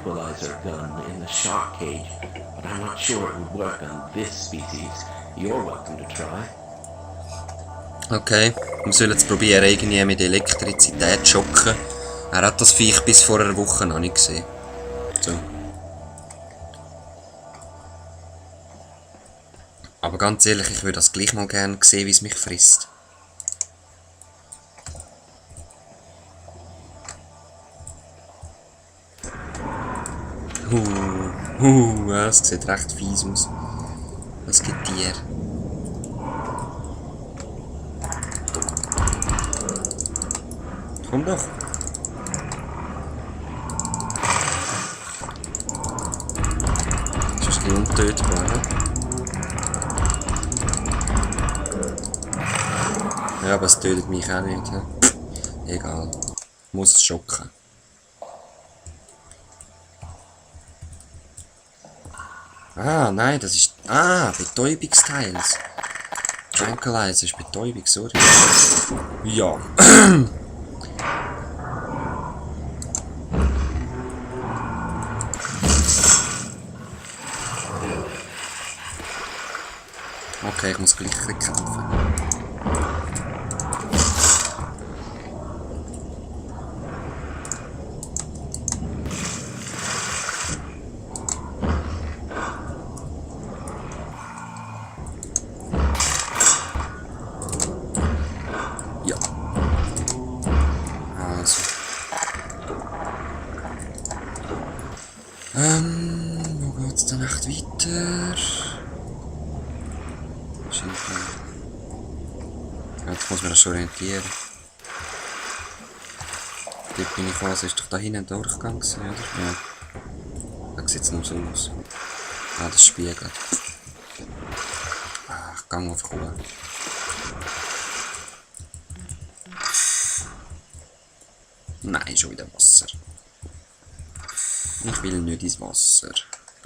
tranquilizer gun in the shark cage, but I'm not sure it would work on this species. You're welcome to try. Okay, wir sollen jetzt probieren, irgendwie mit Elektrizität zu schocken. Er hat das Viech bis vor einer Woche noch nicht gesehen. So. Aber ganz ehrlich, ich würde das gleich mal gerne sehen, wie es mich frisst. Das sieht recht fies aus. Das Getier. Komm doch. Das ist ein bisschen untötbar, ne? Ja, aber es tötet mich auch nicht. Ne? Egal. Ich muss es schocken. Ah, nein, das ist... Ah, Betäubungsteils. Tranquilizer ist Betäubung, sorry. Ja. Okay, ich muss gleich kämpfen. Ja. Also. Wo geht's dann echt weiter? Jetzt muss man das schon orientieren. Dort bin ich was, ist doch da hinten ein Durchgang gewesen, oder? Ja. Da sieht es nur so aus. Ah, das spiegelt. Ah, ich gehe auf Kuh. Nein, schon wieder Wasser. Ich will nicht ins Wasser.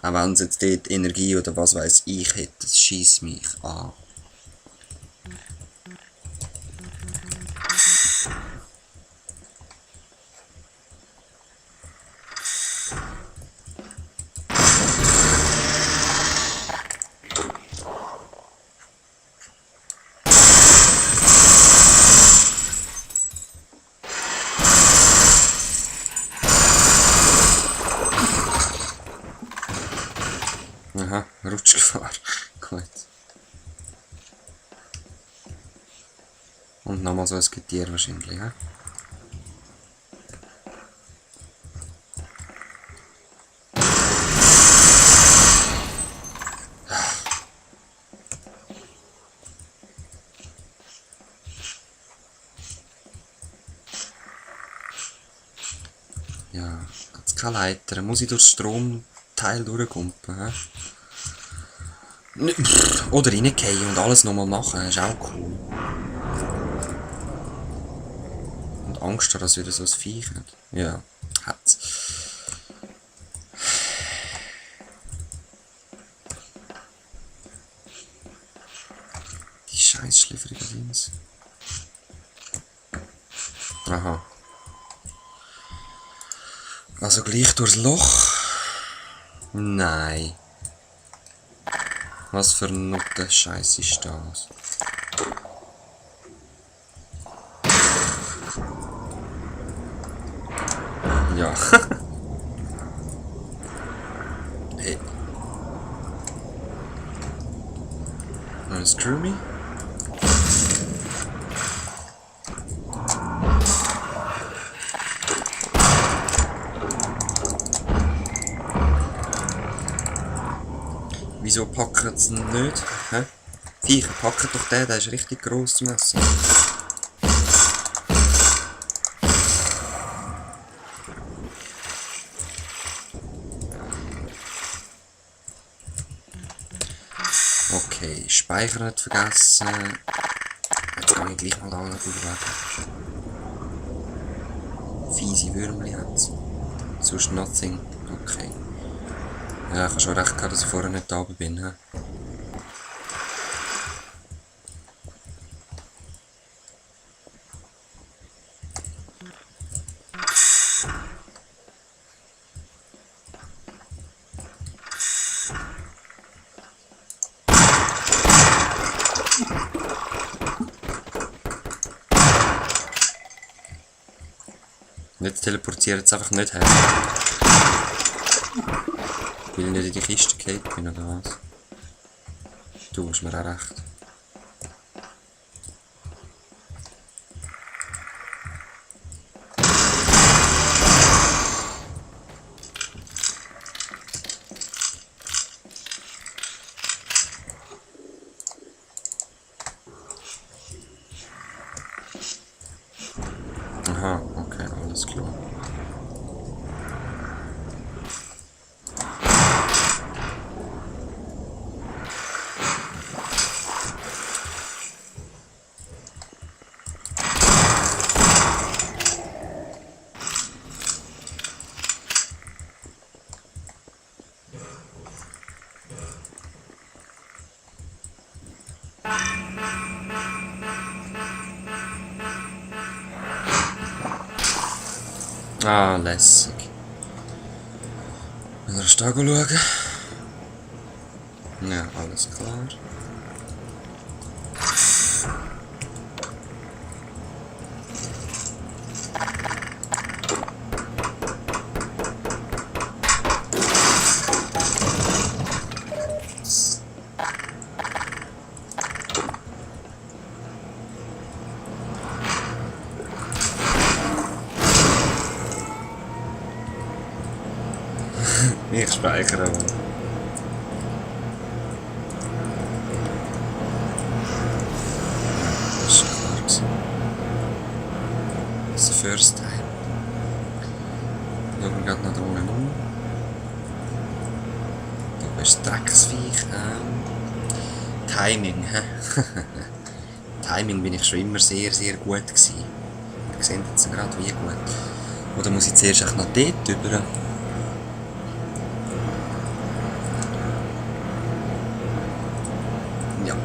Auch wenn es jetzt dort Energie oder was weiß ich hätte, das schießt mich an. Aha, Rutschgefahr. Gut. Und nochmal so ein Getier wahrscheinlich, hä? Ja, hat's keine Leiter. Muss ich durchs Stromteil durchkumpen, hä? Oder reingehen und alles nochmal machen, ist auch cool. Und Angst haben, dass wieder so ein Viech hat. Ja, hat's. Die scheiß schläfrige Dings. Aha. Also gleich durchs Loch? Nein. Was für ein Nutte Scheiß ist das? Ja. Hey. Wanna screw me? Wieso packen sie ihn nicht? Hä? Viecher, packen doch den, der ist richtig gross zum Essen. Okay, Speicher nicht vergessen. Jetzt kann ich gleich mal da durchweg. Fiese Würmli hat's. Sonst nothing. Okay. Ja, ich habe schon recht gehabt, dass ich vorher nicht da oben bin. He? Jetzt teleportiert es einfach nicht her. Weil ich nicht in die Kiste gefallen bin, oder was? Du hast mir auch recht. Aha, okay, alles klar. Ah, lässig. Wieder einen Stag schauen. Ja, alles klar. Ich speichere mal. Das ist klar gewesen. Das ist der first time. Schauen wir gerade noch da unten um. Da ist Drecksviech. Timing, hä? Timing bin ich schon immer sehr, sehr gut gewesen. Ihr seht jetzt gerade wie gut. Oder muss ich zuerst noch dort rüber? Ja.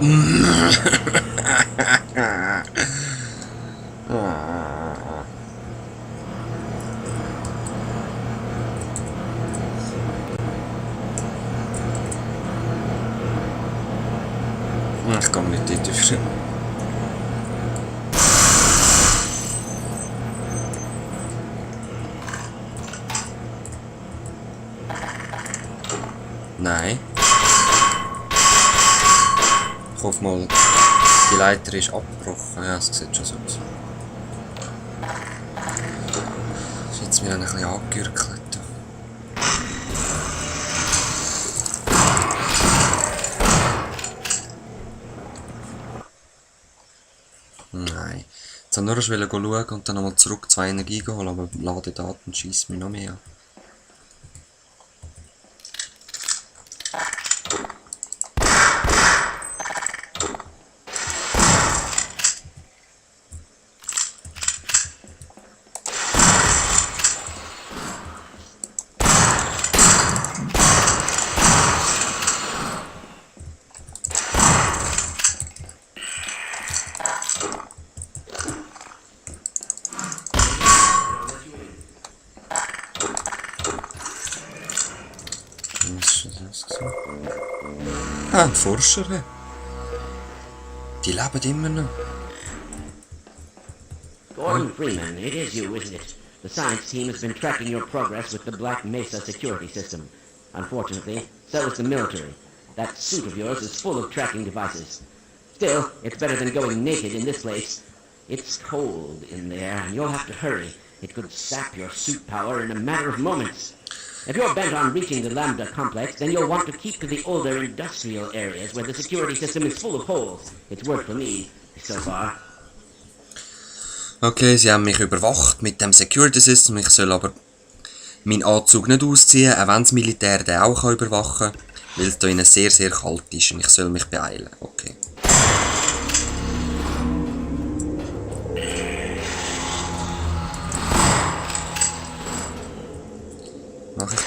Ich komme nicht dort rüber. Nein. Ich hoffe mal, die Leiter ist abgebrochen. Ja, es sieht schon so aus. Das ist jetzt mir ein bisschen angegürkelt. Nein. Jetzt wollte ich nur schauen und dann nochmal zurück 2 Energie holen, aber Ladedaten schießt mich noch mehr an. Ah, ein Forscher. Die leben immer noch. Gordon Freeman, it is you, isn't it? The science team has been tracking your progress with the Black Mesa security system. Unfortunately, so is the military. That suit of yours is full of tracking devices. Still, it's better than going naked in this place. It's cold in there, and you'll have to hurry. It could sap your suit power in a matter of moments. If you're bent on reaching the Lambda complex, then you'll want to keep to the older industrial areas where the security system is full of holes. It's worked for me, so far. Okay, sie haben mich überwacht mit dem Security System. Ich soll aber meinen Anzug nicht ausziehen, auch wenn das Militär den auch überwachen kann, weil es da innen sehr, sehr kalt ist und ich soll mich beeilen. Okay. Mach ich doch.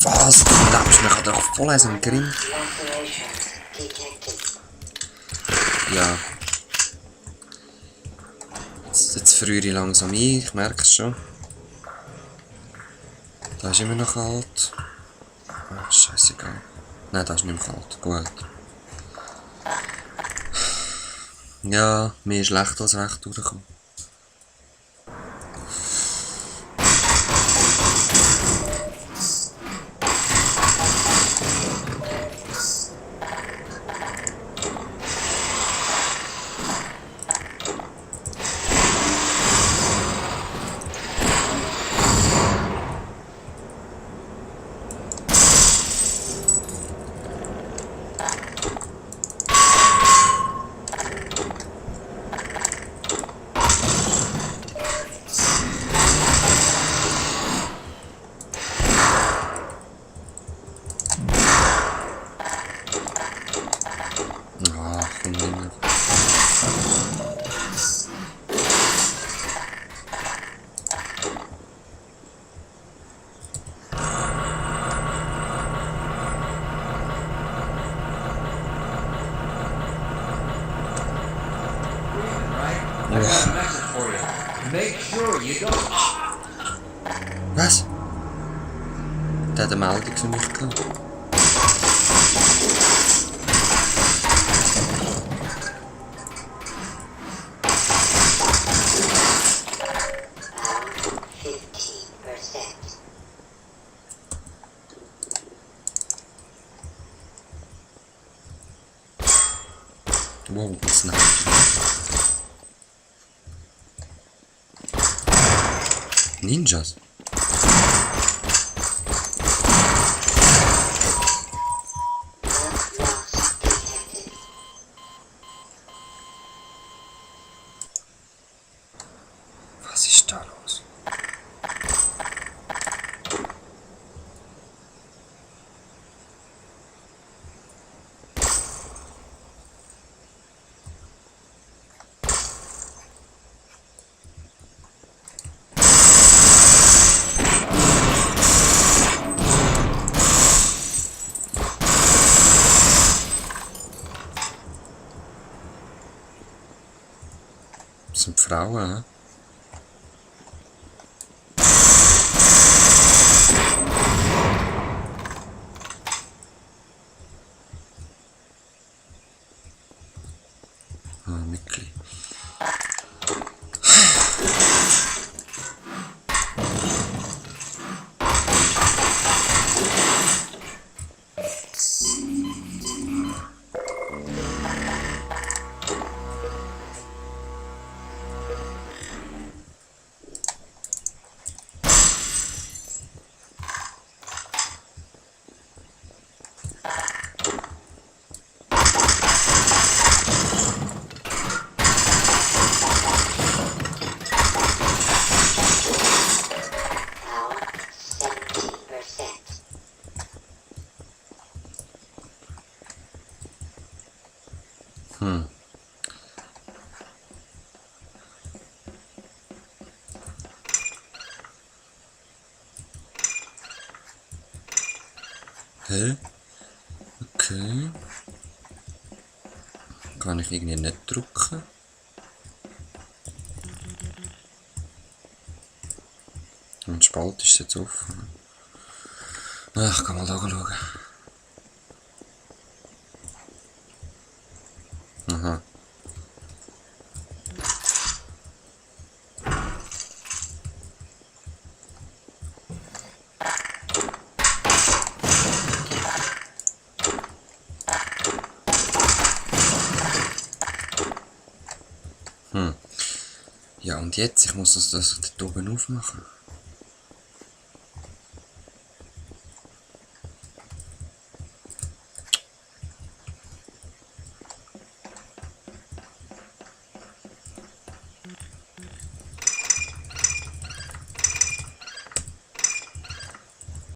Was? Du lebst mich doch voll aus dem Grind. Ja. Jetzt friere ich langsam ein, ich merke es schon. Da ist immer noch kalt. Ah, scheißegal. Nein, das ist nicht mehr kalt. Gut. Ja, mehr schlecht als recht durchgekommen. Ah, komm nicht mehr. I got a message for you. Make sure you don't. Was? Der hat eine Meldung für mich gehabt. Wow, was ist denn? Ninjas? Was ist da los? Das sind Frauen, hä? Ah, Mickli. Hä? Okay. Kann ich irgendwie nicht drücken? Und der Spalt ist jetzt offen. Ach, ich kann mal da schauen. Aha. Ja, und jetzt? Ich muss das dort oben aufmachen.